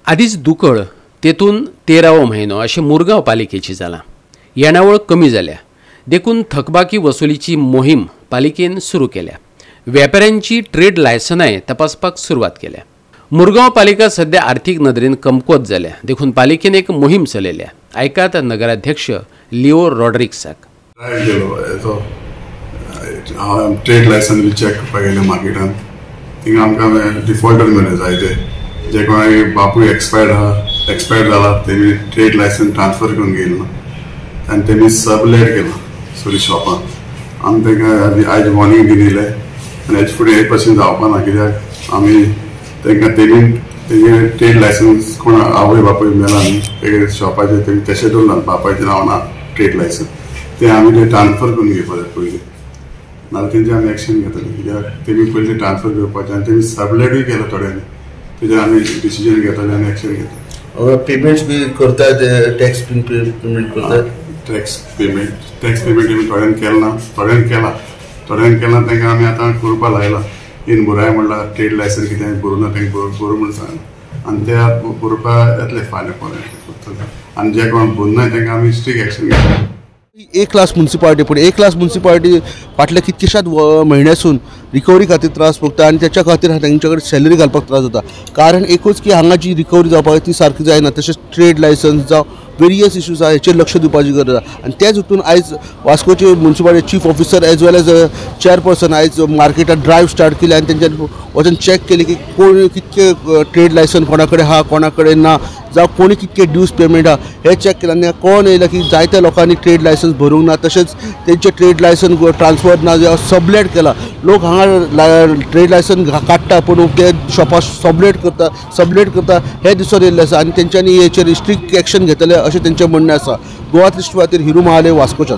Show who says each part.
Speaker 1: आदींच दुकळ तेतून 13वो म्हयनो अशें मुरगांव पालिकेची जालां. येणावळ कमी जाल्या देखून थकबाकी वसुलीची मोहीम पालिकेन सुरू केल्या. वेपाऱ्यांची ट्रेड लायसनांय तपासपाक सुरवात केल्या. मुरगांव पालिका सध्या आर्थीक नदरेन कमकुवत जाल्या देखून पालिकेन एक मोहीम चलयल्या. आयकात नगराध्यक्ष लिओ रॉड्रिक्साक.
Speaker 2: ट्रेड लायसन बी चॅक करपाक गेले मार्केटान, थिंगा आमकां डिफॉल्टर मेळ्ळे जायते जे कोणाक बापूय एक्सपायर्ड आहा, एक्सपायर्ड जाला, तेमी ट्रेड लायसन ट्रान्सफर करून घेयला ना आनी तेमी सबलेट केला सगळी शॉपां. आमी तांकां आयज वॉर्निंग बी दिलें आनी हेजे फुडें हे भशेन जावपा ना, कित्याक आमी तांकां तेमी तेजे ट्रेड लायसन्स कोण आवय बापूय मेला न्ही तेगे शॉपाचेर तेमी तशें दवरला, बापायचें नांव ना ट्रेड लायसन, तें आमी तें ट्रान्सफर करून घेवपा जाय पयलीं, नाजाल्यार तेंचे आमी एक्शन घेतले, कित्याक तेमी पयलीं ट्रान्सफर घेवपाचें आनी तेमी सबलेटूय केला थोड्यांनी, तेजेर आमी डिसिजन घेतले आनी एक्शन घेतले.
Speaker 3: पेमेंट्स बी करतात, टॅक्स बीन पेमेंट करतात?
Speaker 2: टॅक्स पेमेंट आमी थोड्यांनी केला ना, थोड्यांनी केला, थोड्यांनी केला तांकां आमी आतां करपाक लायला. इन बरोय म्हणल्यार ट्रेड लायसन कितें बरोवना तांकां बरोवं म्हूण सांगला आनी ते बरोवपा येतले फाल्यां पोरां, आनी जे कोण बरोवना तांकां आमी स्ट्रीक एक्शन घेतले.
Speaker 3: ए क्लास मुन्सिपालिटी, पूण ए क्लास मुन्सिपालिटी फाटल्या कितकेशाच म्हयन्यासून रिकवरी खातीर त्रास भोगता आनी त्याच्या खातीर तांच्या कडेन सॅलरी घालपाक त्रास जाता. कारण एकूच की हांगा जी रिकवरी जावपाक जाय ती सारकी जायना, तशेंच ट्रेड लायसन्स जावं वेरियस इश्यूज आहा हेचेर लक्ष दिवपाची गरज आहा. आनी त्याच हितून आयज वास्कोचे municipality chief officer as well as chairperson आयज मार्केटात ड्रायव्ह स्टार्ट केली आनी तेंच्यानी वचून चॅक केली की कोण कितके ट्रेड लायसन कोणा कडेन आहा, कोणा कडेन ना, जावं कोणी कितके ड्यूज पेमेंट आहा हें चॅक केलें. आनी कोण येयलें की जायत्या लोकांनी ट्रेड लायसन्स भरूंक ना, तशेंच तेंचे ट्रेड लायसन ट्रान्सफर ना जावं सबलेट केला. लोक हांगा ट्रेड लायसन काडटा पूण ते शॉपां सबलेट करता हें दिसून येयल्लें आसा आनी तेंच्यांनी हेचेर स्ट्रिक्ट एक्शन घेतलें अशें तेंचें म्हणणें आसा. गोवा दृश्टी खातीर हिरू महाले, वास्कोच्यान.